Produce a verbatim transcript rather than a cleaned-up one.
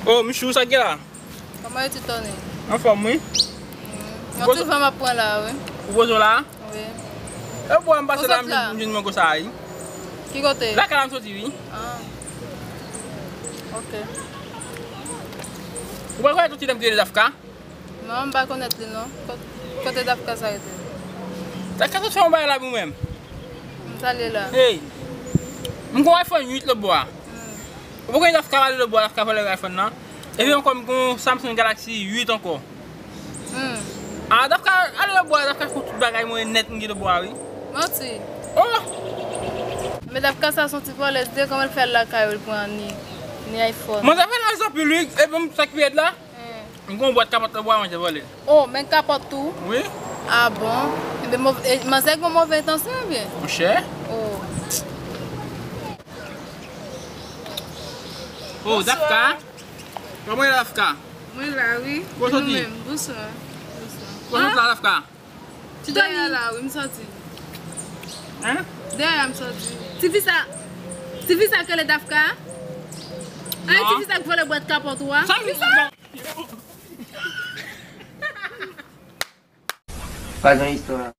Oh, Michou, sa k gen la? Kòman yo ti tòne? Anfòm, wi. Yon ti van m ap pran la, wi. Ou poze w la? Wi. E bwa m pase la, m jwenn mango sa a, wi. Ki kote? Lakay la m soti, wi. Ah. Ok. Ou pa konnen yon ti nèg ki rele Dafka? Non, m pa konèt li non. Kot-, kote Dafka sa rete? Dafka sot fè yon bagay la pou mwen. M salye la. Hey! M gon iPhone uit lòt bò a. Hmm. Ou pa konnen Dafka pale lòt bò a, Dafka vòlè iPhone nan. Epi ankò m gon Samsung Galaxy uit ankò. Hmm. Ah, Dafka, ale lòt bò a, Dafka fout tout bagay mwen nèt m gen lòt bò a, wi. Manti. Oh! Men Dafka sa se yon ti vòlèz de, kòman l fè al lakay ou, l pran ni, ni iPhone. Mwen sa fè nan anpil, wi. Epi m sa k pi rèd la? Hmm. M gon bwat kapòt nan bwa manje vòlè. Oh, men kapòt tou? Wi. Ah bon? Ebyen, mov-, e, manzè gen move entansyon, ebyen? Monchè. Oh. Oh, Dafka. Kòman ye, Dafka? Mwen la, wi. Kote w soti? Nou menm. Bonswa. Bonswa. Kote w soti la, Dafka? Ti dèyè la, wi, m soti. Hein? Dèyè a m soti. Ti fi sa, ti fi sa k rele Dafka? Ay, ti fi sa k vòlè bwat kapòt ou a? Sa fi sa? Pa gen istwa.